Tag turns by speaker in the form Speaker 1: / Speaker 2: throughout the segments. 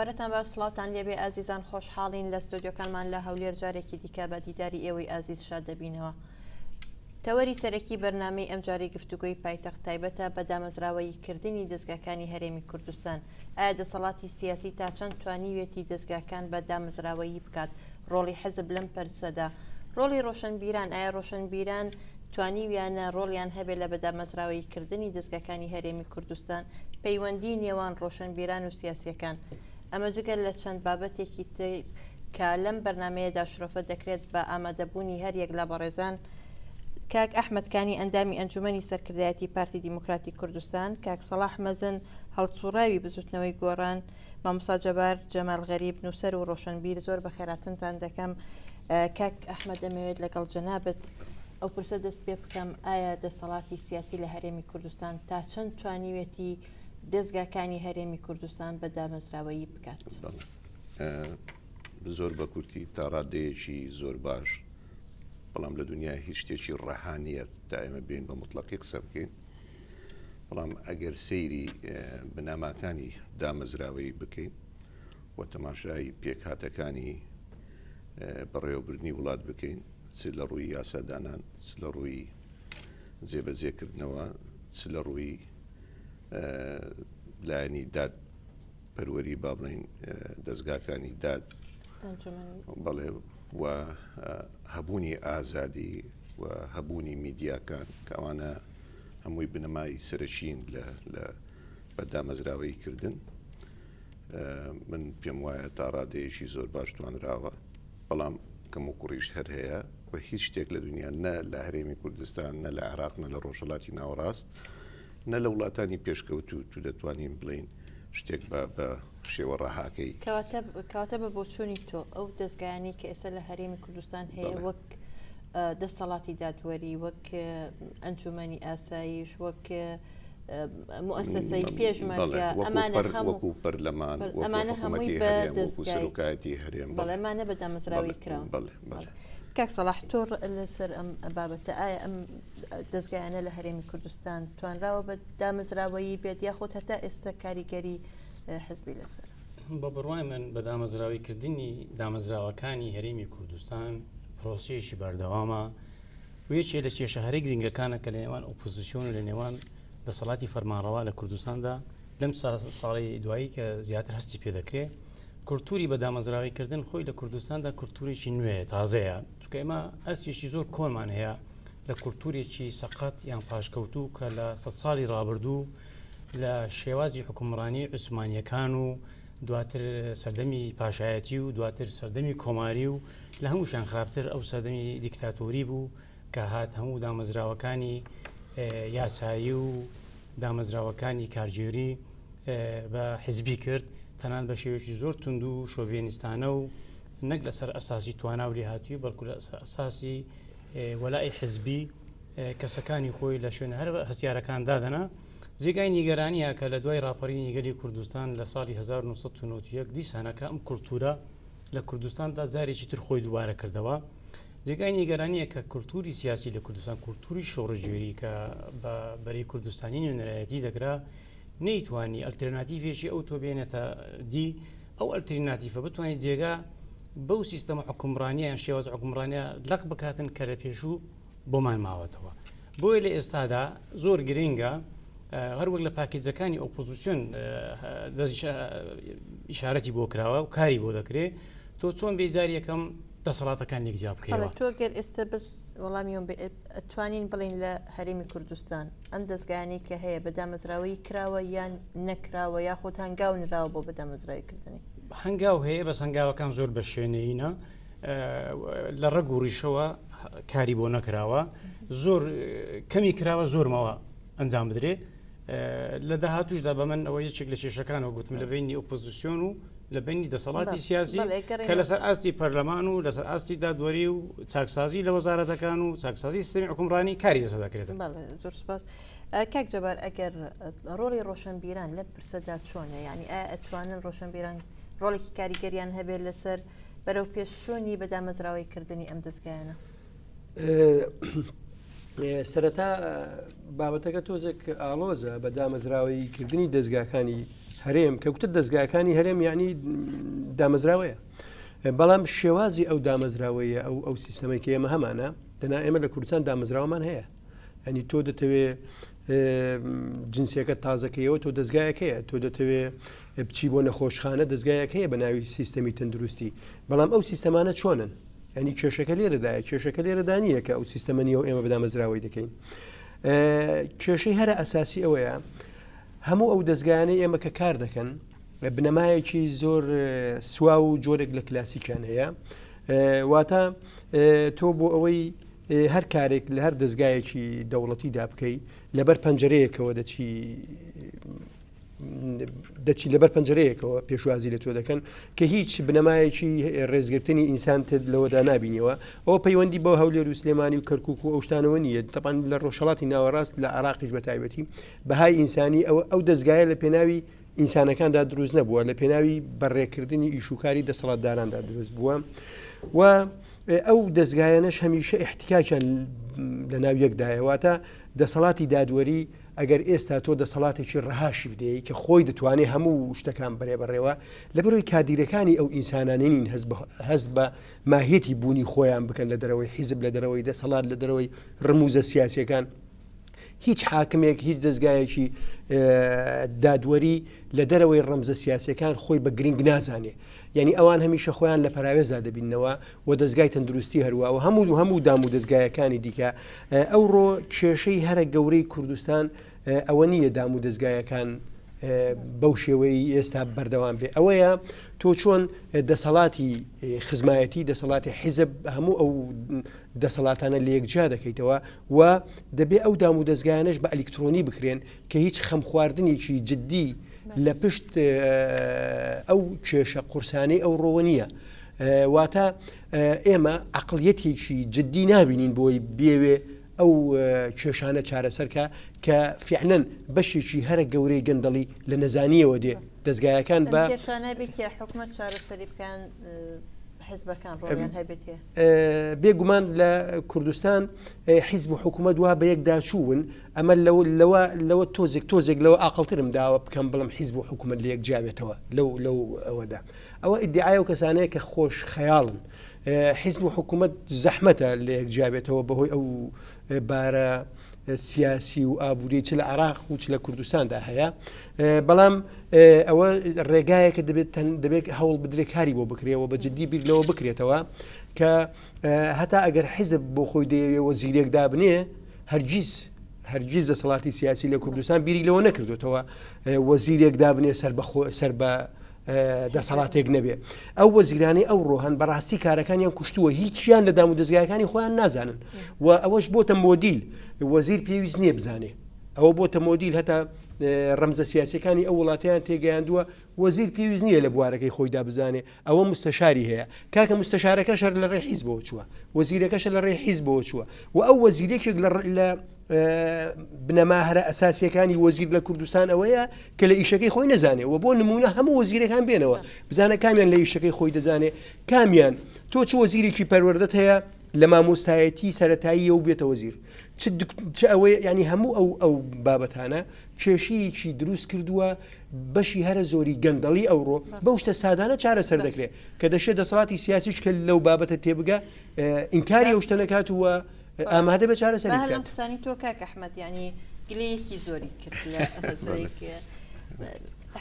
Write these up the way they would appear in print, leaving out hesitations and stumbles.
Speaker 1: ئێوارەتان باش سڵاوتان لێبێ ئازیزان خۆشحاڵین لە ستۆدیۆکانمان لە هەولێر جارێکی دیکە بە دیداری ئێوەی ئازیز شاد دەبینەوە. تەوەری سەرەکی بەرنامەی ئەمجارەی گفتوگۆی پایتەخت تایبەتە بە دامەزراوەیی کردنی دەزگاکانی هەرێمی کوردستان. ئایا دەسەڵاتی سیاسی تا چەند توانیوێتی دەزگاکان بە دامەزراوەیی بکات؟ ڕۆڵی حزب لەم پرسەدا؟ ڕۆڵی ڕۆشنبیران، ئایا ڕۆشنبیران توانیویانە ڕۆڵیان هەبێت لە بەدامەزراوەیی کردنی دەزگاکانی هەرێمی کوردستان؟ پەیوەندی نێوان ڕۆشنبیران و سیاسیەکان؟ ئەمە جگە لە چەند بابەتێکی تر کە لەم بەرنامەیەدا شرۆڤە دەکرێت بە ئامادەبوونی هەریەک لە بەڕێزان کاک ئەحمەد کانی ئەندامی ئەنجومەنی سەرکردایەتی پارتی دیموکراتی کوردستان، کاک سەڵاح مەزن هەڵسوڕاوی بزوتنەوەی گۆڕان، مامۆستا جەبار جەمال غەریب نووسەر و ڕۆشنبیر زۆر بەخێراتنتان دەکەم. کاک ئەحمەد دەمەوێت لەگەڵ جەنابت ئەو پرسە دەست پێ بکەم ئایا دەسەڵاتی سیاسی لە هەرێمی کوردستان تا چەند توانیوێتی دەزگاکانی هەرێمی کوردستان بە دامەزراوەیی بکات؟
Speaker 2: زۆر بە کورتی تا ڕادەیەکی زۆر باش بەڵام لە دنیا هیچ شتێکی ڕەها نییە تا ئێمە بێین بە مطلقی قسە بکەین بەڵام ئەگەر سەیری بنەماکانی دامەزراوەیی بکەین و تەماشای پێکهاتەکانی بەڕێوەبردنی وڵات بکەین چ لە ڕووی یاسادانان چ لە ڕووی جێبەجێکردنەوە چ لە ڕووی لایەنی داد پەروەری با بڵین دەستگاکانی داد بەڵێ و هەبوونی ئازادی و هەبوونی میدیاکان کە ئەوانە هەمووی بنەمای سەرەکین لە لە بە دامەزراوەیی کردن من پێم وایە تا ڕادەیەکی زۆر باش توانراوە بەڵام کەم و کوڕیش هەر هەیە و هیچ شتێک لە دنیا نە لە هەرێمی کوردستان نە لە عێراق نە لە ڕۆژهەڵاتی ناوەڕاست نە لە وڵاتانی پێشکەوتوو تو دەتوانین بڵین شتێک بە بە شێوە ڕەهاکەی.
Speaker 1: کەواتە کەواتە بە بۆچوونی تۆ ئەو دەزگایانەی کە ئێستا لە هەرێمی کوردستان هەیە وەک دەسەڵاتی دادوەری وەک ئەنجومەنی ئاسایش وەک موسسەی پێشمەرگە ئەمانە
Speaker 2: وەکو پەرلەمان ئەمانە هەمووی بە دەستگای هەرێم
Speaker 1: بەڵێ ئەمانە بە دامەزراوی کراون کاک سەڵاح تۆ لەسەر ئەم بابەتە ئایا ئەم دەزگایانە لە هەرێمی کوردستان توانراوە بە دامەزراوەیی بێت یاخود هەتا ئێستا کاریگەری حزبی لەسەر؟
Speaker 3: بە بڕوای من بە دامەزراوەی کردنی دامەزراوەکانی هەرێمی کوردستان پرۆسەیەکی بەردەوامە و یەکێ لە کێشە هەرە گرنگەکانە کە لە نێوان ئۆپۆزیسیۆن و لە نێوان دەسەڵاتی فەرمانڕەوا لە کوردستاندا لەم ساڵی دوایی کە زیاتر هەستی پێ دەکرێ کولتوری بە دامەزراوەی کردن خۆی لە کوردستاندا کولتورێکی نوێ تازەیە چونکە ئێمە ئەستێکی زۆر کۆنمان هەیە لە کولتورێکی سەقەت یان پاشکەوتوو کە لە سە ساڵی ڕابردوو لە شێوازی حکومڕانی عوسمانیەکان و دواتر سەردەمی پاشایەتی و دواتر سەردەمی کۆماری و لە هەمووشیان خراپتر ئەو سەردەمی دیکتاتۆری بوو کە هات هەموو دامەزراوەکانی یاسایی و دامەزراوەکانی کارگێری بە حزبی کرد تەنان بە شێوەیەکی زۆر توند و شۆڤێنیستانە و نەک لەسەر ئەساسی توانا و لێهاتووی بەڵکو لە ئەساسی وەلائی حزبی کەسەکانی خۆی لە شوێنە هەر هەستیارەکان دادەنا، جێگای نیگەرانییە کە لە دوای ڕاپەڕینی گەلی کوردستان لە ساڵی 1991 دیسانەکە ئەم کولتوورە لە کوردستاندا جارێکی تر خۆی دووبارە کردەوە. جێگای نیگەرانییە کە کولتووری سیاسی لە کوردستان کولتووری شۆڕشگێری کە بە بەرەی کوردستانی نوێنەرایەتی دەکرا نەیتوانی ئەلترناتیڤێکی ئەوتۆ بێنێتە دی، ئەو ئەلترناتیفە بتوانێت جێگا بەو سیستەمە حوکمڕانیە یان شێوازە حوکمڕانیە لەق بکاتن کە لە پێشوو بۆمان ماوەتەوە. بۆیە لە ئێستادا زۆر گرنگە هەروەک لە پاکێجەکانی ئۆپۆزیسیۆن ئیشارەتی بۆ کراوە و کاری بۆ دەکرێت تۆ چۆن بێ جار یەکەم دەسەڵاتەکان لێک جیا بکەیەوە.
Speaker 1: تۆ گەر ئێستا بەس وەڵامی بێ ئەتوانین بڵێین لە هەرێمی کوردستان ئەم دەزگایانەی کە هەیە بە دامەزراوەیی کراوە یان نەکراوە یاخود هەنگاو نراوە بۆ بەدامەزراوی کردنی؟
Speaker 3: هەنگاو هەیە بەس هەنگاوەکان زۆر بە شوێنەیینە لە ڕەگ و ڕیشەوە کاری بۆ نەکراوە زۆر کەمی کراوە زۆرمەوە ئەنجام بدرێ لە داهاتوشدا بە من ئەوە یەکێک لە کێشەکانەوە گوتم لە بینی ئۆپۆزیسیۆن و لە بینی دەسەڵاتی سیاسی کە لەسەر ئاستی پەرلەمان و لەسەر ئاستی دادوەری و چاکسازی لە وەزارەتەکان و چاکسازی سیستمی حکومڕانی کاری لەسەر دەکرێت.
Speaker 1: زۆر سپاس. کاک جەبار ئەگەر ڕۆڵی ڕۆشنبیران لەم پرسەدا چۆنە یعنی ئایا ئەتوانن ڕۆشنبیران ڕۆڵێکی کاریگەریان هەبێت لەسەر بەرەو پێشچوونی بە دامەزراوەی کردنی ئەم دەزگایانە؟
Speaker 4: سەرەتا بابەتەکە تۆزێک ئاڵۆزە بە دامەزراوەیی کردنی دەزگاکانی. هەرێم کە گوتت دەستگاکانی هەرێم یعنی دامەزراوەیە بەڵام شێوازی ئەو دامەزراوەیە ئەو ئەو سیستەمەی کە ئێمە هەمانە دەنا ئێمە لە کوردستان دامەزراوەمان هەیە ئەنی تۆ دەتەوێ جنسیەکە تازەکەیەوە تۆ دەستگایەکەیە تۆ دەتەوێ بچی بۆ نەخۆشخانە دەستگایەک هەیە بە ناوی سیستەمی تەندروستی بەڵام ئەو سیستەمانە چۆنن ینی کێشەکە لێرەدایە کێشەکە لێرەدا نییە کە ئەو سیستەمە نیە و ئێمە بەدامەزراوەی دەکەین کێشەی هەرە ئەساسی ئەوەیە هەموو ئەو دەستگایانەی ئێمە کە کار دەکەن بنەمایەکی زۆر سوا و جۆرێک لە کلاسیکیان هەیە واتە تۆ بۆ ئەوەی هەر کارێک لە هەر دەستگایەکی دەوڵەتیدا بکەی لەبەر پەنجەرەیەکەوە دەچی دەچی لەبەر پەنجەرەیەکەوە پێشوازی لە تۆ دەکەن کە هیچ بنەمایەکی ڕێزگرتنی ئینسان تێد لەوەدا نابینیەوە ئەوە پەیوەندی بۆ هەولێر و سلێمانی و کەرکک و ئەو شتانەوە نییە تەبان لە ڕۆژهڵاتی ناوەڕاست لە عراقیش بە تایبەتی بەهای ئینسانی ئەوە ئەو دەستگایە لە پێناوی ئینسانەکاندا دروست نەبووە لە پێناوی بەڕێکردنی ئیشوکاری دەسەڵاتداراندا دروست بووە و ئەو دەستگایانەش هەمیشە احتکاکیان لە ناو یەکدایە واتە دەسەڵاتی دادوەری ئەگەر ئێستا تۆ دەسەڵاتێکی ڕەهاشی بدەیت کە خۆی دەتوانێت هەموو شتەکان بەرێ بەڕێوە لەبەرەوەی کادیرەکانی ئەو ئینسانانە نین هەست بە ماهیەتی بوونی خۆیان بکەن لە دەرەوەی حیزب لە دەرەوەی دەسەڵات لە دەرەوەی ڕموزە سیاسیەکان هیچ حاکمێک هیچ دەستگایەکی دادوەری لە دەرەوەی ڕەمزە سیاسەکان خۆی بە گرنگ نازانێ یعنی ئەوان هەمیشە خۆیان لە پەراوێزدا دەبینەوە و دەستگای تەندروستی هەروە و هەموو و هەموو دام و دەستگایەکانی دیکە ئەوڕۆ کێشەی هەرە گەورەی کوردستان ئەوە نییە دام و دەستگایەکان بەو شێوەی ئێستا بەردەوام بێ ئەوەیە تۆ چۆن دەسەڵاتی خزمایەتی دەسەڵاتی حیزب هەموو ئەو دەسەڵاتانە لە یەکجیا دەکەیتەوە و دەبێ ئەو دام و دەستگایانش بە ئەلیکترۆنی بکرێن کە هیچ خەمخواردنێکی جددی لە پشت ئەو کێشە قورسانەی ئەو ڕۆوە نییە. واتە ئێمە عقلیەتێکی جددی نابینین بۆی بێوێ ئەو کێشانە چارەسەرکە کە فعلەن بەشێکی هەرە گەورەی گەندەڵی لە نەزانیەوە دێ دەستگایەکان بە
Speaker 1: حکومت چارەسەری بکەن حزبەکان ڕۆڵیان هەبێت
Speaker 4: بێگومان لە کوردستان حیزب و حکوومەت وا بە یەکدا چوون ئەمە لەوە لەوە لەوە تۆزێک تۆزێک لەوە ئاقڵترم داوە بکەم بڵم حیزب و حکوومەت لە یەک جیاوێتەوە لەو لەو ئەوەدا ئەوە ئیدعای و کەسانەیە کە خۆش خەیاڵن حیزب و حکوومەت زەحمەتە لە یەک جیابێتەوە بەهۆی ئەو بارە سیاسی و ئابووری چ لە عراق و چ لە کوردستاندا هەیە بەڵام ئەوە ڕێگایەکە دەبێت دەبێت هەوڵ بدرێت کاری بۆ بکرێەوە بە جددی بیر لەوە بکرێتەوە کە هەتا ئەگەر حیزب بۆ خۆی دەیەوێ وەزیرێک دابنێ هەرگیز هەرگیز دەسەڵاتی سیاسی لە کوردستان بیری لەوە نەکردوتەوە وەزیرێک دابنێ سەر بە سەر بە دەسەڵاتێک نەبێ ئەو وەزیرانەی ئەو ڕۆهن بەڕاستی کارەکانیان کوشتووە هیچیان لە دام و دەستگایەکانی خۆیان نازانن و ئەوەش بۆتە مۆدیل وەزیر پێویست نییە بزانێ ئەوە بۆتە مۆدیل هەتا ڕەمزە سیاسەکانی ئەو وڵاتیان تێگەیاندووە وەزیر پێویست نییە لە بوارەکەی خۆیدا بزانێ ئەوە مستەشاری هەیە کاکە مستەشارەکە شەر لە ڕێی حیزبەوە چووە وەزیرەکەشە لە ڕێی حیزبەوە چووە و ئەو وەزیرێکێک لە بنەما هەرە ئەساسیەکانی وەزیر لە کوردستان ئەوەیە کە لە ئیشەکەی خۆی نەزانێ و بۆ نمونە هەموو وەزیرەکان بێنەوە بزانە کامیان لە ئیشەکەی خۆی دەزانێ کامیان تۆ چ وەزیرێکی پەروەردەت هەیە لە مامۆستایەتی سەتایی و بێتە وەزیر چ ئەوەی ینی هەموو ئەو ئەو بابەتانە کێشەیەکی دروست کردووە بەشی هەرە زۆری گەندەڵی ئەوڕۆ بەو شتە سادانە چارەسەر دەکرێت کە دەشێت دەسەڵاتی سیاسیش کە لەو بابەتە تێبگە ئینکاری ئەو شتە نەکات و ئامادە بە چارەسەری بکات.
Speaker 1: قسانی تۆ کاک ئەحمەد ینی گلەیەکی زۆری کرد لە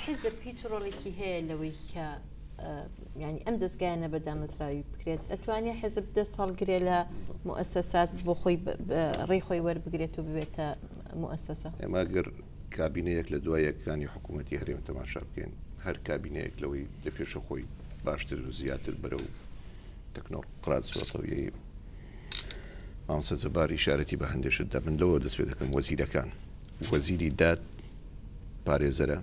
Speaker 1: حیزب هیچ ڕۆڵێکی هەیە لەوەی کە ینی ئەم دەستگایانە بە دامەزراوی بکرێت ئەتوانێت حیزب دەست هەڵگرێ لە موسسات بۆ خۆی ڕێی خۆی وەربگرێت و ببێتە موسسە
Speaker 2: ئێمە گەر کابینەیەک لە دوای یەکانی حکوومەتی هەرێم تەماشا بکەین هەر کابینەیەک لەوەی لە پێشە خۆی باشتر و زیاتر بەرەو تەکنۆقرات سۆتەویی مامۆستا جەبار ئیشارەتی بە هەندێ شت دا من لەوە دەست پێ دەکەم وەزیرەکان وەزیری داد پارێزەرە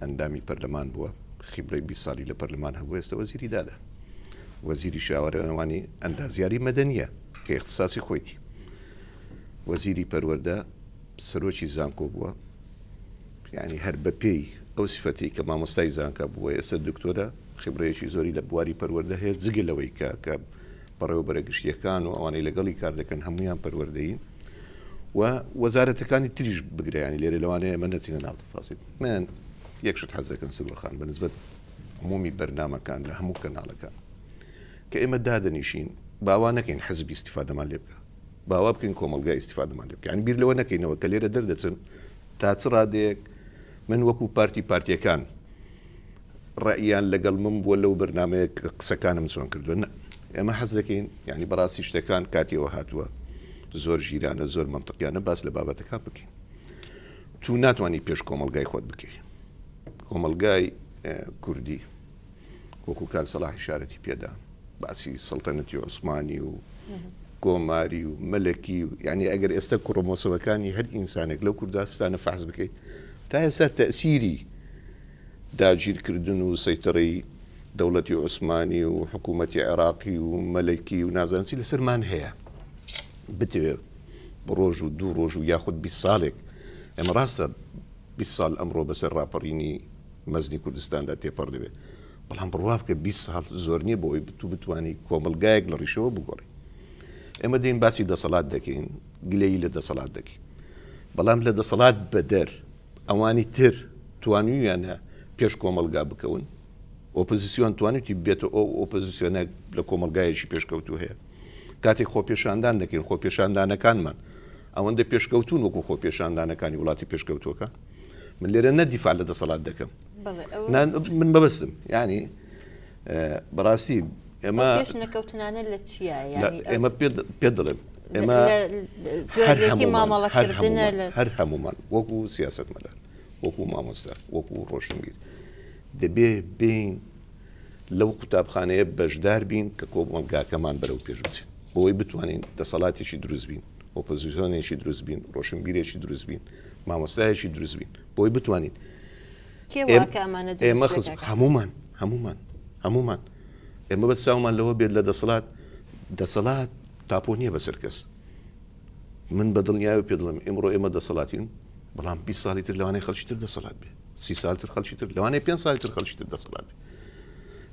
Speaker 2: ئەندامی پەرلەمان بووە خیبرەی 20 ساڵی لە پەرلەمان هەبوو ئێستا وەزیری دادە وەزیری شاوەرەوانی ئەندازیاری مەدەنیە کە اختصاصی خۆیتی وەزیری پەروەردە سەرۆکی زانکۆ بووە یعنی هەر بەپێی ئەو سفەتی کە مامۆستای زانکە بووە ئێستا دکتۆرە خبرەیەکی زۆری لە بواری پەروەردە هەیە جگە لەوەی کە کە بەڕێوەبەرە گشتیەکان و ئەوانەی لەگەڵی کار دەکەن هەمویان پەروەردەیین و وەزارەتەکانی تریش بگرەیانی لێرە لەوانەیە ئێمە نەچینە ناو تەفاسیل من. یەک شت حەز دەکەم سروە خان بە نسبەت عمومی بەرنامەکان لە هەموو کەناڵەکان کە ئێمە دادەنیشین باوا نەکەین حزب ئیستیفادەمان لێ بکە باوا بکەین کۆمەڵگا ئیستیفادەمان لێ بکە یانی بیر لەوە نەکەینەوە کە لێرە دەردەچن تا چ ڕادەیەک من وەکو پارتی پارتیەکان ڕەئیان لەگەڵ من بووە لەو بەرنامەیە کە قسەکانم چۆن کردووە نە ئێمە حەز دەکەین یعنی بەڕاستی شتەکان کاتیەوە هاتووە زۆر ژیرانە زۆر منطقیانە باس لە بابەتەکان بکەین تو ناتوانانی پێش کۆمەلگای خۆت بکەی کۆمەلگای کوردی وەکو کاک سەڵاح ئیشارەتی پێدا باسی سەڵتەنەتی عوسمانی و کۆماری و مەلەکی و یعنی ئەگەر ئێستا کڕۆمۆسۆمەکانی هەر ئینسانێک لەو کوردستانە فەحس بکەیت تا ئێستا تەسیری داگیرکردن و سەیتەرەی دەوڵەتی عوسمانی و حکوومەتی عێراقی و مەلەکی و نازانسی لەسەرمان هەیە بتەوێ ڕۆژ و دوو ڕۆژ و یاخود 20 ساڵێک ئێمە ڕاستە 20 ساڵ ئەمڕۆ بەسەر ڕاپەڕینی مەزنی کوردستاندا تێپەڕ دەبێت، بەڵام بڕوا بکە 20 ساڵ زۆر نییە بۆ ئەوەی تو بتوانی کۆمەڵگایەک لە ڕیشەوە بگۆڕی. ئێمە دێین باسی دەسەڵات دەکەین، گلەیی لە دەسەڵات دەکەین، بەڵام لە دەسەڵات بەدەر ئەوانی تر توانیویانە پێش کۆمەڵگا بکەون، ئۆپۆزیسیۆن توانیوتی بێتە ئەو ئۆپۆزیسیۆنە لە کۆمەڵگایەکی پێشکەوتوو هەیە. کاتێک خۆپێشاندان دەکەین، خۆپێشاندانەکانمان ئەوەندە پێشکەوتوون وەکو خۆپێشاندانەکانی وڵاتی پێشکەوتووەکان؟ من لێرە نە دیفاع لە دەسەڵات دەکەم من مەبەستم ینی بەڕاستی
Speaker 1: ئێمە نەکەوتنانە لە چیە
Speaker 2: ئێمە پێ دەڵێم ئێمە هەر هەمومان وەکو سیاستمەدار وەکو مامۆستا وەکو ڕۆشنبیر دەبێ بین لەو قوتابخانەیە بەشدار بین کە کۆمەڵگاکەمان بەرەو پێش بچێت بۆی بتوانین دەسەڵاتێکی دروست بین ئۆپۆزیسیۆنێکی دروست بین ڕۆشنبیرێکی دروست بین مامۆستایەکی دروست بین بۆی بتوانین ئێمە هەمومان هەمومان هەمومان ئێمە بە چاومان لەوە بێت لە دەسەڵات دەسەڵات تاپۆ نییە بەسەر کەس من بە دڵنیاوی پێ دڵم ئمڕۆ ئێمە دەسەڵاتین بەڵام 20 ساڵی تر لەوانەیە خەڵکی تر دەسەڵات بێ سی سال تر خەڵکی تر لەوانەیە پێ ساڵی تر خەڵکی تر دەسەڵات بێ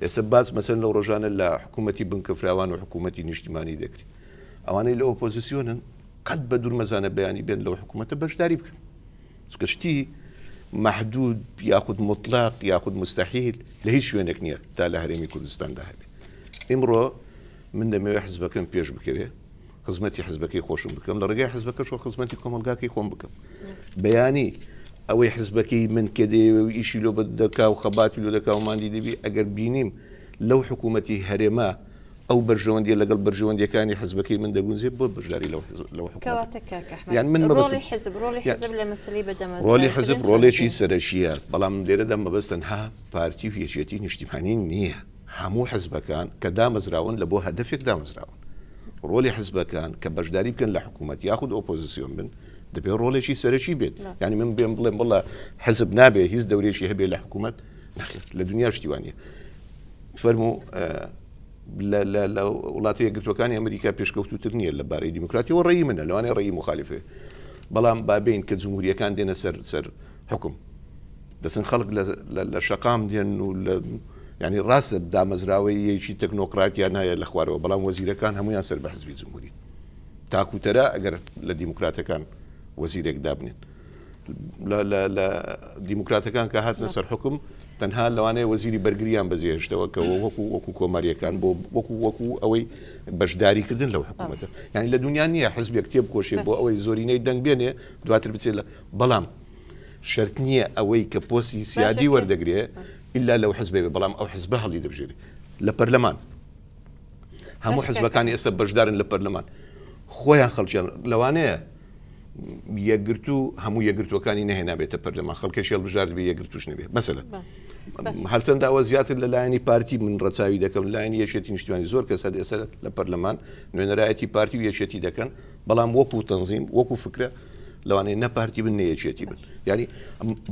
Speaker 2: ئێستا باس مەسەن لەو ڕۆژانە لە حکوومەتی بنکەفراوان و حکوومەتی نیشتیمانی دەکرێت ئەوانەی لە ئۆپۆزیسیۆنن قەت بە دوور مەزانە بەیانی بێن لەو حکوومەتە بەشداری بکەن چونکە شتی محدود یاخود مطلق یاخود مستحیل لە هیچ شوێنێک نییە تا لە هەرێمی کوردستاندا هەبێ ئیمڕۆ من دەمەوێت حزبەکەم پێش بکەوێ خزمەتی حزبەکەی خۆشم بکەم لە ڕێگای حزبەکەشەوە خزمەتی کۆمەلگاکەی خۆم بکەم بەیانی ئەوەی حزبەکەی من کە دەیەوێ و ئیشی لۆ دەکا و خەباتی لۆ دەکا و ماندی دەبی ئەگەر بینیم لەو حکوومەتی هەرێمە ئەو بەرژەوەندیە لەگەڵ بەرژەوەندیەکانی حزبەکەی من دەگونجێ بۆ بەشداری لەو حزب لەو حکومەتە.
Speaker 1: کەواتە کاک ئەحمەد
Speaker 2: یان من مەبەستم
Speaker 1: ڕۆڵی حزب ڕۆڵی
Speaker 2: یان
Speaker 1: حزب لە مەسەلەی بەدەمەزراوی
Speaker 2: ڕۆڵی حزب
Speaker 1: کردن چۆن
Speaker 2: ڕۆڵێکی
Speaker 1: دەبینی؟
Speaker 2: سەرەکییە بەڵام لێرەدا مەبەست تەنها پارتی و یەکێتی نیشتیمانی نییە هەموو حزبەکان کە دامەزراون لە بۆ هەدەفێک دامەزراون ڕۆلی حزبەکان کە بەشداری بکەن لە حکوومەت یاخود ئۆپۆزیسیۆن بن دەبێ ڕۆڵێکی سەرەکی بێت یعنی من بێم بڵێم بڵە حزب نابێ هیچ دەورێکی هەبێ لە حکوومەت نەخێر لە دنیا شتی وانە فەرموو لە وڵاتە یەکگرتووەکانی ئەمریکا پێشکەوتووتر نییە لە بارەی دیموکراتیەوە ڕێی منە لەوانەیە ڕێی مخالفێ بەڵام بابین کە جمهوریەکان دێنە سەر سەر حکوم دەچن خەڵک لە شەقام دێن و لە ینی ڕاستە دامەزراوەی یەکی تەکنۆکراتیان هەیە لە خوارەوە بەڵام وەزیرەکان هەمویان سەر بە حزبی جمهوری تاکوتەرا ئەگەر لە دیموکراتەکان وەزیرێک دابنێن لە دیموکراتەکان کە هاتنە سەر حکوم تەنها لەوانەیە وەزیری بەرگریان بەجێهێشتەوە کە وەکو وەکو کۆماریەکان بۆ وەکو وەکو ئەوەی بەشداریکردن لەو حکوومەتە یعنی لە دنیا نییە حزبێک تێ بکۆشێ بۆ ئەوەی زۆرینەی دەنگ بێنێ دواتر بچێت لە بەڵام شەرت نییە ئەوەی کە پۆستی سیادی وەردەگرێ ئللا لەو حزبێ بەڵام ئەو حزبە هەڵی دەبژێری لە پەرلەمان هەموو حزبەکانی ئێستا بەشدارن لە پەرلەمان خۆیان خەڵکیان لەوانەیە یەکگرتوو هەموو یەکگرتووەکانی نەهێنابێتە پەرلەمان خەڵکێکی هەڵبژاردبێ یەکگرتووش نەبێ مەسەلەن هەرچەندە ئەوە زیاتر لە لایەنی پارتی من ڕەچاوی دەکەم لایەنی یەکێتی نیشتیمانی زۆر کەس هەر ئێستا لە پەرلەمان نوێنەرایەتی پارتی و یەکێتی دەکەن بەڵام وەکو تەنزیم وەکو فکرە لەوانەیە نە پارتی بن نە یەکێتی بن یعنی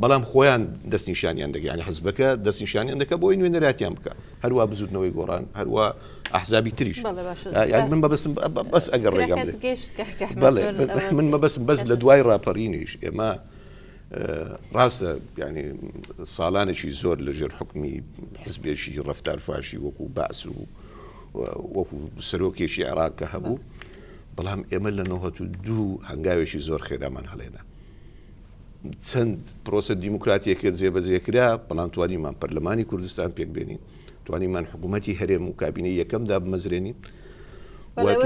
Speaker 2: بەڵام خۆیان دەستنیشانیان دەکە یعنی حزبەکە دەستنیشانیان دەکە بۆی نوێنەراتیان بکە هەروا بزوتنەوەی گۆڕان هەروا ئەحزابی تریش یان من مەبەستم بەس ئەگەر ڕێگەم بڵێ من مەبەستم بەس لە دوای ڕاپەڕینیش ئێمە ڕاستە ینی ساڵانێکی زۆر لە ژێر حکمی حزبێکی ڕفتار فاشی وەکو بەعس و وەکو سەرۆکێکی عێراق کە هەبوو بەڵام ئێمە لە 92 هەنگاوێکی زۆر خێرامان هەڵێنا. چەند پرۆسە دیموکراتیەکە جێبەجێ کرا، بەڵام توانیمان پەرلەمانی کوردستان پێک بێنین، توانیمان حکوومەتی هەرێم و کابینەی یەکەم دابمەزرێنین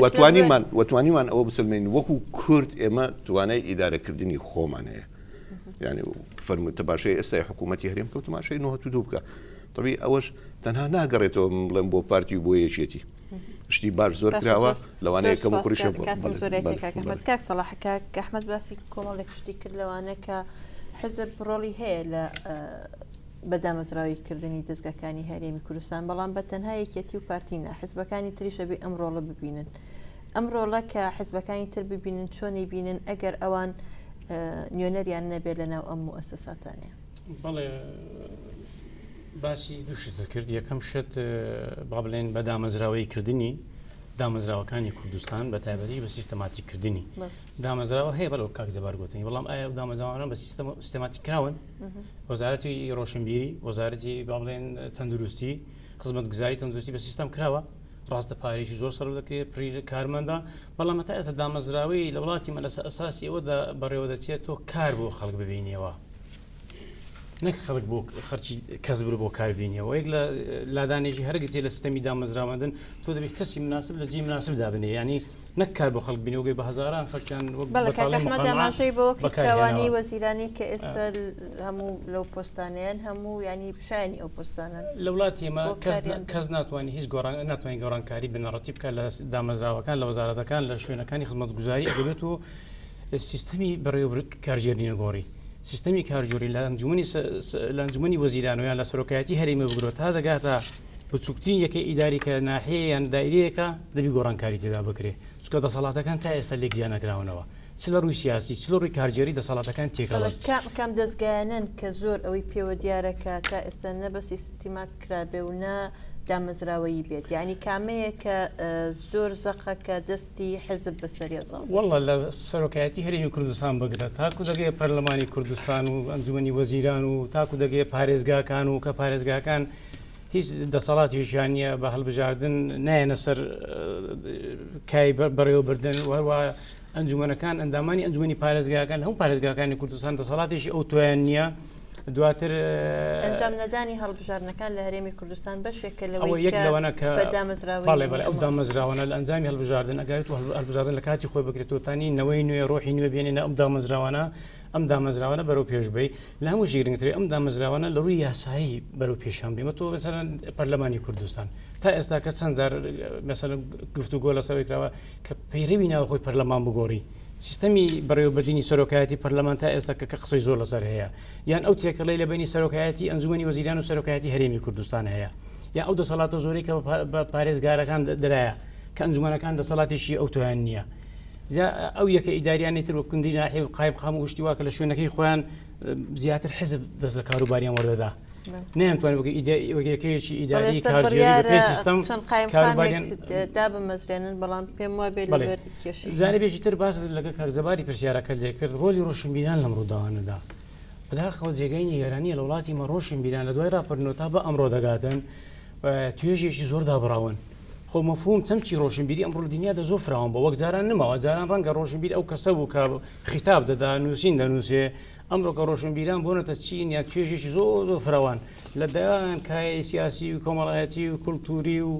Speaker 2: و توانیمان و توانیمان ئەوە بسەلمێنین وەکو کورد ئێمە توانای ئیدارەکردنی خۆمان هەیە. یعنی فەرموو تەماشای ئێستای حکوومەتی هەرێم کە و تەماشای 92 بکە. طبیعی ئەوەش تەنها ناگەڕێتەوە من بڵێم بۆ پارتی و بۆ یەکێتی. شتی باش زۆر کراوە لەوانەیە کەم و کوڕیش هەبووە.
Speaker 1: کاتم زۆر یەکێ کاک ئەحمەد. کاک سەڵاح کاک ئەحمەد باسی کۆمەڵێک شتی کرد لەوانە کە حزب ڕۆڵی هەیە لە بە دامەزراوی کردنی دەزگاکانی هەرێمی کوردستان بەڵام بە تەنها یەکێتی و پارتی نا حزبەکانی تریش ئەبێ ئەم ڕۆڵە ببینن ئەم ڕۆڵە کە حزبەکانی تر ببینن چۆنی بینن ئەگەر ئەوان نوێنەریان نەبێت لە ناو ئەم موئەسەساتانەیە.
Speaker 3: بەڵێ باسی دوو شتت کرد یەکەم شت با بڵێن بە دامەزراوەیی کردنی دامەزراوەکانی کوردستان بە تایبەتی بە سیستەماتیک کردنی دامەزراوە هەیە بەڵێ کاک جەبار گوتنی بەڵام ئایا ئەو دامەزراوانە بە سیستەم سیستەماتیک کراون وەزارەتی ڕۆشنبیری وەزارەتی با بڵێن تەندروستی خزمەتگوزاری تەندروستی بە سیستەم کراوە ڕاستە پارێکی زۆر سەر دەکرێت پری کارمەندە بەڵام تا ئێستا دامەزراوەی لە وڵاتی مە لەسەر ئەساسی ئەوەدا بەڕێوە دەچێت تۆ کار بۆ خەڵک ببینیەوە نەک خەڵک بۆ خەرچی کەس برو بۆ کار بینیەوە یەک لە لادانێکی هەرگیزی لە سیستەمی دامەزراوەندن تۆ دەبێت کەسی مناسب لە جێی مناسب دابنێ ینی نەک کار بۆ خەڵک بینەوەگەی بە هەزاران خەڵکیان وەک
Speaker 1: بەڵێ کاک
Speaker 3: بەتاڵی
Speaker 1: ئەحمەد
Speaker 3: مقامعە
Speaker 1: ئاماژەی بەوە کرد
Speaker 3: بەکار
Speaker 1: کە ئەوانەی
Speaker 3: هێناوە.
Speaker 1: وەزیرانەی کە ئێستا هەموو لەو پۆستانەیەن هەموو ینی شایانی ئەو پۆستانەن
Speaker 3: لە وڵاتی ئێمە
Speaker 1: بۆ
Speaker 3: کەس
Speaker 1: کاریان
Speaker 3: کەس ناتوانێت هیچ گۆڕان ناتوانێت گۆڕانکاری بنەڕەتی بکات لە دامەزراوەکان لە وەزارەتەکان لە شوێنەکانی خزمەتگوزاری ئەگەبێت و سیستەمی بەڕێوەبر کارگێڕی نەگۆڕی سیستەمی کارگێڕی لە ئەنجومەنی لە ئەنجومەنی وەزیران و یان لە سەرۆکایەتی هەرێمی بگرۆ تا دەگاتە بچووکترین یەکەی ئیداری کە ناحیە یان دایرەیەکە دەبی گۆڕانکاری تێدا بکرێ چونکە دەسەڵاتەکان تا ئێستا لێک جیا نەکراونەوە چ لە ڕووی سیاسی چ لە ڕووی کارگێڕی دەسەڵاتەکان تێکەڵن.
Speaker 1: کام کام دەزگایانەن کە زۆر ئەوەی پێوە دیارە کە تا ئێستا نە بە سیستیمات کرابێ و نە دامەزراوەیی بێت یانی کامەیە کە زۆر زەقە کە دەستی حزب بەسەریا زاڵ بێت؟
Speaker 3: وەڵڵا لە سەرۆکایەتی هەرێمی کوردستان بگرە تاکو دەگەیە پەرلەمانی کوردستان و ئەنجومەنی وەزیران و تاکو دەگەیە پارێزگاکان و کە پارێزگاکان هیچ دەسەڵاتێکیان نییە بە هەڵبژاردن نایەنە سەر کای بەڕێوەبردن و هەروە ئەنجومەنەکان ئەندامانی ئەنجومەنی پارێزگاکان هەموو پارێزگاکانی کوردستان دەسەڵاتێکی ئەو تۆیان نییە دواتر
Speaker 1: ئەنجام نەدانی هەڵبژاردنەکان لە هەرێمی کوردستان بەشێکە
Speaker 3: لەوەی یەک لەوانە کە
Speaker 1: دامەزراوە
Speaker 3: ئەو دامەزراوانە لە ئەنجامی هەڵبژاردن ئەگەرێت و هەڵبژاردن لە کاتی خۆی بکرێت و تانی نەوەی نوێ ڕۆحی نوێ بێنێنە ئەم دامەزراوانە ئەم دامەزراوانە بەرەو پێش بی لە هەموو شی گرنگتری ئەم دامەزراوانە لە ڕووی یاسایی بەرەو پێشان بێمە تۆ مەسەلەن پەرلەمانی کوردستان تا ئێستا کە چەند جار مەسەلەن گفتوگۆ لەسەر کراوە کە پەیرەوی ناوخۆی پەرلەمان بگۆڕی سیستەمی بەڕێوەبردنی سەرۆکایەتی پەرلەمان تا ئێستا کە کە قسەی زۆر لەسەر هەیە یان ئەو تێکەڵەی لە بینی سەرۆکایەتی ئەنجومەنی وەزیران و سەرۆکایەتی هەرێمی کوردستان هەیە یا ئەو دەسەڵاتە زۆری کە بە پارێزگارەکان درایە کە ئەنجومەنەکان دەسەڵاتێکی ئەو تۆیان نییە جا ئەو یەکە ئیداریانەی تر وەک کوندی ناحیە و قایمقام و شتی وا کە لە شوێنەکەی خۆیان زیاتر حزب دەست لە کاروباریان وەردەدا نەیانتوانی وەک وەک یەکەیەکی ئیداری کارگێڕی بەپێی سیستەم
Speaker 1: کاروباریان دابمەزرێنن بەڵام پێم وا بێت لەبەر کێشەی
Speaker 3: جانبێکی تر باس لەگەڵ کاک جەباری پرسیارەکە لێ کرد ڕۆلی ڕۆشنبیران لەم ڕووداوانەدا بەداخەوە جێگەی نیگەرانیە لە وڵاتی مە ڕۆشنبیران لە دوای ڕاپەرنەوە تا بە ئەمڕۆ دەگاتن توێژێکی زۆر دابڕاون خۆ مەفهوم چەمکی ڕۆشنبیری ئەمڕۆ لە دنیادا زۆر فراوان بووە، وەک جاران نەماوە، جاران ڕەنگە ڕۆشنبیر ئەو کەسە بوو کە خیتاب دەدا، نووسین دەنووسێ، ئەمڕۆ کە ڕۆشنبیران بوونەتە چین یان توێژێکی زۆر زۆر فراوان لە دەیان کایەی سیاسی و کۆمەڵایەتی و کولتووری و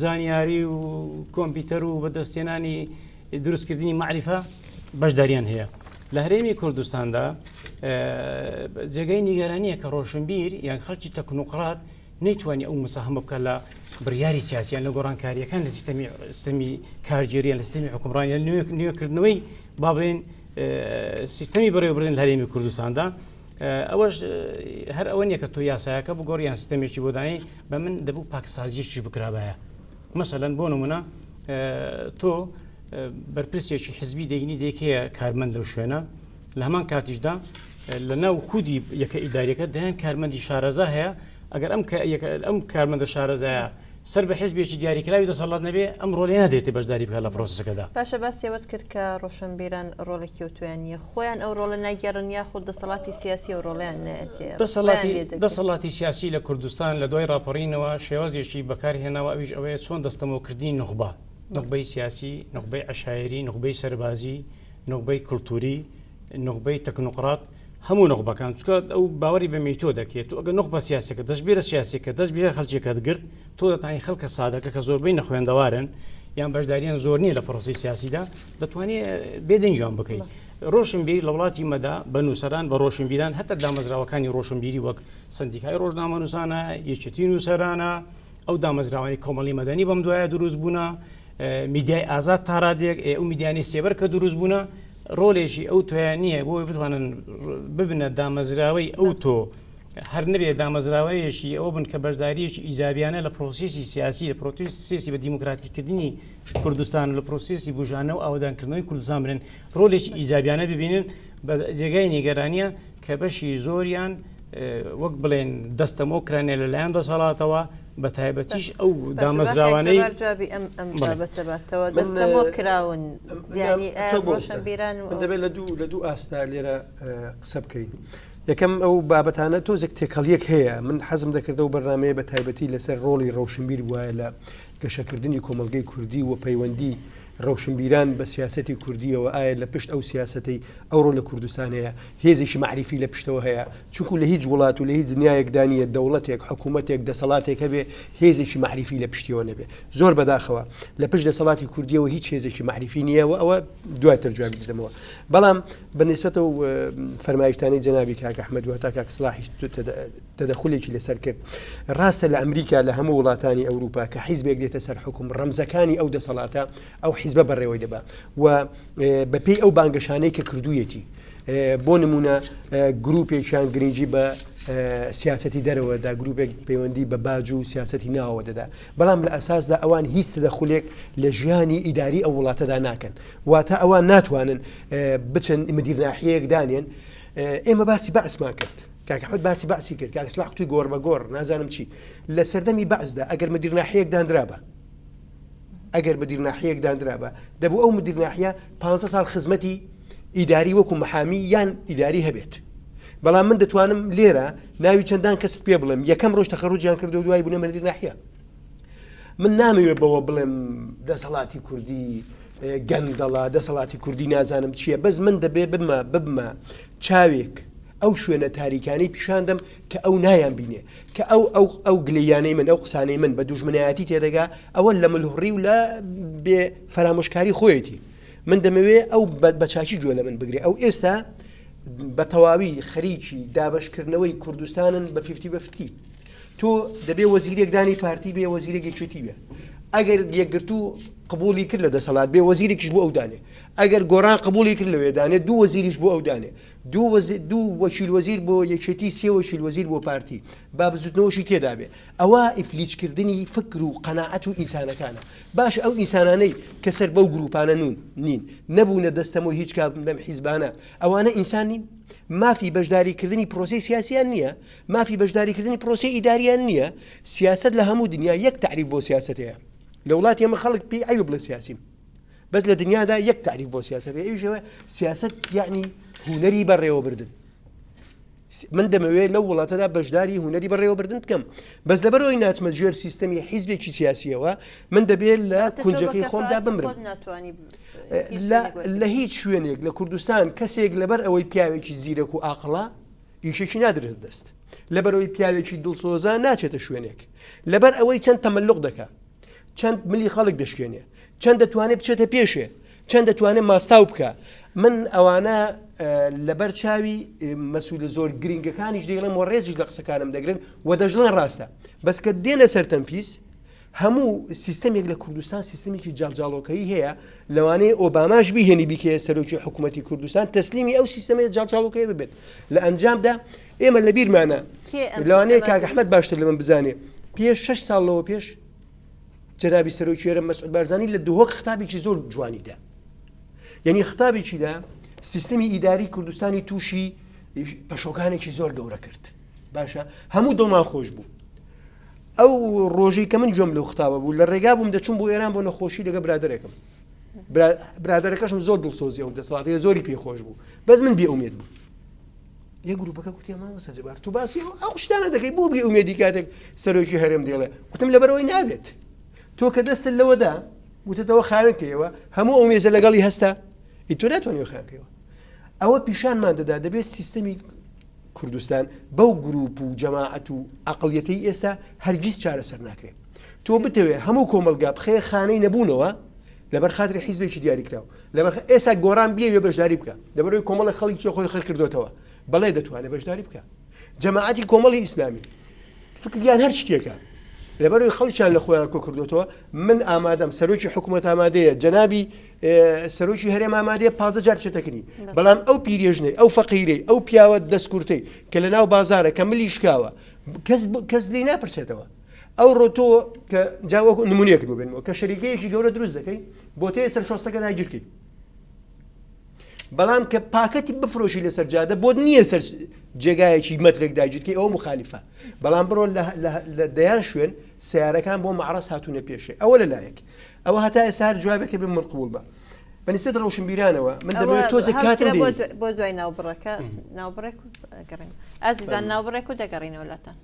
Speaker 3: زانیاری و کۆمپیوتەر و بەدەستهێنانی دروستکردنی مەعریفە بەشداریان هەیە. لە هەرێمی کوردستاندا جێگەی نیگەرانییە کە ڕۆشنبیر یان خەڵکی تەکنۆقرات نەیتوانی ئەو مساهەمە بکات لە بڕیاری سیاسیان لە گۆڕانکارییەکان لە سیستەمی سیستەمی کارگێریان لە سیستەمی حکومڕانیان نوێکردنەوەی با بڵێن سیستەمی بەڕێوەبردن لە هەرێمی کوردستاندا ئەوەش هەر ئەوە نییە کە تۆ یاسایەکە بگۆڕ یان سیستەمێکی بۆ دانەی بە من دەبوو پاکسازیەکی بکرابایە مەسەلەن بۆ نمونە تۆ بەرپرسێکی حزبی دەینی دێکەیە کارمەند لەو شوێنە لە هەمان کاتیشدا لە ناو خودی یەکە ئیداریەکە دەیان کارمەندی شارەزا هەیە ئەگەر ئەم ئەم کارمەندە شارەزایە سەر بە حزبێکی دیاریکراوی دەسەڵات نەبێ ئەم ڕۆڵی نادرێتێ بەشداری بکات لە پرۆسەکەدا.
Speaker 1: باشە باسی ئەوەت کرد کە ڕۆشنبیران ڕۆڵێکی ئەوتۆیان نییە خۆیان ئەو ڕۆڵە ناگێڕن یاخود دەسەڵاتی سیاسی ئەو ڕۆڵەیان نایەتێ
Speaker 3: دەسەڵاتی دەسەڵاتی سیاسی لە کوردستان لە دوای ڕاپەڕینەوە شێوازێکی بەکارهێناوە ئەویش ئەوەیە چۆن دەستەمۆکردنی نوخبە نوخبەی سیاسی نوخبەی عەشایەری نوخبەی سەربازی نوخبەی کولتووری، نوخبەی تەکنۆقرات، هەموو نوخبەکان چونکە ئەو باوەری بە میتۆ دەکرێت و ئەگەر نوخبە سیاسەکە دەستبیرە سیاسەکە دەست بیرە خەلکێکەت گرت تۆ دەتانی خەڵکە سادەکە کە زۆربەی نەخوێندەوارن یان بەشداریان زۆر نییە لە پرۆسی سیاسیدا دەتوانێت بێدەنگیان بکەیت ڕۆشنبیر لە وڵاتی مەدا بە نووسەران بە ڕۆشنبیران هەتا دامەزراوەکانی ڕۆشنبیری وەک سندیکای ڕۆژنامەنووسانە یەکێتی نووسەرانە ئەو دامەزراوانی کۆمەڵی مەدەنی بەم دوایە دروست بوونە میدیای ئازاد تاڕادێک ئەو میدیانی سێبەر کە دروست بوونە ڕۆلێکی ئەو تۆیان نییە بۆی بتوانن ببنە دامەزراوەی ئەو تۆ هەر نەبێ دامەزراوەیەکی ئەو بن کە بەشداریەکی ئیجابیانە لە پرۆسیسی سیاسی لە پرۆسیسی بە دیموکراتیکردنی کوردستان لە پرۆسیسی بژانە و ئاوادانکردنەوەی کوردستان بن ڕۆلێکی ئیجابیانە ببینن بە جێگای نیگەرانیە کە بەشی زۆریان وەک بڵێن دەستەمۆ کرانێ لەلایەن دەسەڵاتەوە بە تایبەتیش ئەو دامەزراوانەی
Speaker 1: جوابی ئەم ئەم بابەتە باتەوە دەستەمۆ کراون یانی ڕۆشنبیران و
Speaker 4: دەبێت لە دوو لە دوو ئاستا لێرە قسە بکەین. یەکەم ئەو بابەتانە تۆزێک تێکەڵیەک هەیە من حەزم دەکردەوە بەرنمەیە بە تایبەتی لەسەر ڕۆڵی ڕەوشنبیر وایە لە گەشەکردنی کۆمەڵگەی کوردی و پەیوەندی ڕەوشنبیران بە سیاسەتی کوردیەوە ئایا لە پشت ئەو سیاسەتەی ئەوڕۆ لە کوردستان هەیە هێزێکی مەعریفی لە پشتەوە هەیە چونکو لە هیچ وڵات و لە هیچ دنیایەکدا نییە دەوڵەتێک حکوومەتێک دەسەڵاتێک هەبێ هێزێکی مەعریفی لە پشتیەوە نەبێ زۆر بەداخەوە لە پشت دەسەڵاتی کوردیەوە هیچ هێزێکی مەعریفی نییە و ئەوە دواتر جوابی دەدەمەوە بەڵام بە نیسبەتەوە فەرمایشتانی جەنابی کاک ئەحمەد و هەتا کاک سڵاحیش تەدەخولێکی لەسەر کرد ڕاستە لە ئەمریکا لە هەموو وڵاتانی ئەوروپا کە حیزبێک دێتە سەر حکوم ڕەمزەکانی ئەو دەسەڵاتە ئەو حیزبە بەڕێوەی دەبا و بەپێی ئەو بانگەشانەی کە کردوویەتی بۆ نمونە گروپێکیان گرنگی بە سیاستی دەرەوەدا گروپێک پەیوەندی بە باج و سیاستی ناوە دەدا بەڵام لە ئەساسدا ئەوان هیچ تەدەخولێک لە ژیانی ئیداری ئەو وڵاتەدا ناکەن واتە ئەوان ناتوانن بچن مدیر ناحیەیەک دانێن ئێمە باسی بەعسمان کرد کاک ئەحمەد باسی بەعسی کرد کاک سلاح کوتی گۆڕ بە گۆڕ نازانم چی لە سەردەمی بەعسدا ئەگەر مدیر ناحیەیەک دانرابا ئەگەر مدیر ناحیەیەک دانرابا دەبوو ئەو مدیر ناحیە 15 ساڵ خزمەتی ئیداری وەکو محامی یان ئیداری هەبێت بەڵام من دەتوانم لێرە ناوی چەندان کەست پێ بڵێم یەکەم ڕۆژ تەخەڕوجیان کردو دوای بوونە مدیر ناحیە من نامەوێت بەوە بڵێم دەسەڵاتی کوردی گەندەڵە دەسەڵاتی کوردی نازانم چییە بەس من دەبێ ببمە ببمە چاوێک ئەو شوێنە تاریکانەی پیشاندەم کە ئەو نایان بینێ کە ئەو ئەو ئەو گلەیانەی من ئەو قسانەی من بە دوژمنایەتی تێدەگا ئەوە لە ملهوڕی و لە بێ فەرامۆشکاری خۆیەتی من دەمەوێ ئەو بە چاکی گوێ لە من بگرێ ئەو ئێستا بە تەواوی خەریکی دابەشکردنەوەی کوردستانن بە fifty بە fifty تۆ دەبێ وەزیرێک دانی پارتی بێ وەزیرێک یەکێتی بێ ئەگەر یەکگرتوو قبولی کرد لە دەسەڵات بێ وەزیرێکیش بۆ ئەو دانێ ئەگەر گۆڕان قبولی کرد لەوێ دانێ دوو وەزیریش بۆ ئەو دانێ دوو وەزیر دوو وەکیل وەزیر بۆ یەکێتی سێ وەکیل وەزیر بۆ پارتی با بزوتنەوەشی تێدا بێ ئەوە ئیفلیجکردنی فکر و قەناعەت و ئینسانەکانە باشە ئەو ئینسانانەی کە سەر بەو گروپانە نون نین نەبوونە دەستەمۆی هیچ کام لەم حیزبانە ئەوانە ئینسان نین مافی بەشداریکردنی پرۆسەی سیاسیان نییە مافی بەشداریکردنی پرۆسەی ئیداریان نییە سیاسەت لە هەموو دنیا یەک تەعریف بۆ سیاسەت هەیە لە وڵاتی ئێمە خەڵک پێی عەیبە بڵێ سیاسیم بەس لە دنیادا یەک تەعریف بۆ سیاسەت هەیە ئەویش ئەوەیە سیاسەت یعنی هونەری بەڕێوەبردن من دەمەوێت لەو وڵاتەدا بەشداری هونەری بەڕێوەبردن بکەم بەس لەبەرەوەی ناچمە ژێر سیستەمی حیزبێکی سیاسیەوە من دەبێت لە کونجەکەی خۆمدا بمرم لە هیچ شوێنێک لە کوردستان کەسێک لەبەر ئەوەی پیاوێکی زیرەک و ئاقڵە ئیشێکی نادرێتە دەست لەبەرەوەی پیاوێکی دڵسۆزە ناچێتە شوێنێک لەبەر ئەوەی چەند تەمەلق دەکا چەند ملی خەڵک دەشکێنێ چەند دەتوانێت بچێتە پێشێ چەند دەتوانێت ماستاو بکە من ئەوانە لەبەر چاوی مەسوولە زۆر گرنگەکانیش دەیڵێم و ڕێزیش لە قسەکانم دەگرن و دەژڵێن ڕاستە بەس کە دێنە سەر تەنفیز هەموو سیستەمێک لە کوردستان سیستەمێکی جاڵجاڵۆکەیی هەیە لەوانەیە ئۆباماش بیهێنی بیکەیە سەرۆکی حکوومەتی کوردستان تەسلیمی ئەو سیستەمەیە جاڵجاڵۆکەیە ببێت لە ئەنجامدا ئێمە لە بیرمانە لەوانەیە کاک ئەحمەد باشتر لە من بزانێ پێش شش ساڵ لەوە پێش جەنابی سەرۆکی هەرێم مەسعود بارزانی لە دهۆک خطابێکی زۆر جوانی دا یعنی خطابێکی دا سیستمی ئیداری کوردستانی تووشی پەشۆکانێکی زۆر گەورە کرد باشە هەموو دڵمان خۆش بوو ئەو ڕۆژەی کە من گوێم لەو خطابە بوو لە ڕێگا بووم دەچوم بۆ ئێران بۆ نەخۆشی لەگە برادەرێکم برادەرەکەشم زۆر دڵسۆزی ئەو دەسەڵاتەیە زۆری پێخۆش بوو بەس من بێ ئومێد بوو یە گروپەکە گوتی مامۆستا جەبار تو باسی ئەو شتانە دەکەی بۆ بێ ئومێدی کاتێک سەرۆکی هەرێم دێڵێ گوتم لەبەرەوەی نابێت تۆ کە دەستت لەوەدا وتتەوە خاوێن کەیەوە هەموو ئەو مێزە لەگەڵی هەستا ئی تۆ ناتوانانی خاکەوە. ئەوە پیشانمان دەدا دەبێت سیستەمی کوردستان بەو گروپ و جەماعەت و عقلیەتەی ئێستا هەرگیز چارەسەر ناکرێت. تۆ بتەوێ هەموو کۆمەڵگا بخەیە خانەی نەبوونەوە لەبەر خاتری حیزبێکی دیاریکراو لەبەر ئێستا گۆڕان بیەوێ بەشداری بکە لەبەرەوەی کۆمەڵی خەڵکی خۆی خەر کردوێتەوە بەڵێ دەتوانێت بەشداری بکە جەماعەتی کۆمەڵی ئیسلامی فکریان هەر شتێکە لەبەرەوەی خەڵکیان لە خۆیان کۆ کردوێتەوە من ئامادەم سەرۆکی حکوومەت ئامادەیە جەنابی سەرۆکی هەرێم ئامادەیە پازە جار بچێتەکنی بەڵام ئەو پیرێژنەی ئەو فەقیرەی ئەو پیاوە دەستکورتەی کە لە ناو بازارە کە ملی شکاوە کەس کەس لی ناپرسێتەوە ئەو ڕۆ تۆ کە جا وەکو نمونەیەکت بۆ بێنمەوە کە شەریکەیەکی گەورە دروست دەکەی بۆ تێ سەر شۆستەکە داگیرکەی بەڵام کە پاکەتی بفرۆشی لەسەر جادە بۆت نییە سەر جێگایەکی مەترێک داگیرکەی ئەو مخالیفە بەڵام بڕۆ لە دەیان شوێن سیارەکان بۆ معرەس هاتوونە پێشێ ئەوە لەلایەک ئەوە هەتا ئێستا هەر جوابێکە بێ من قبول بە بەنسبەت ڕەوشنبیرانەوە من دەمەوێت تۆزێک کاتم
Speaker 1: بۆ دوای ناوبڕەکە ناوبڕێک و گەڕین ئازیزان ناوبڕێک و دەگەڕینەوە لاتان.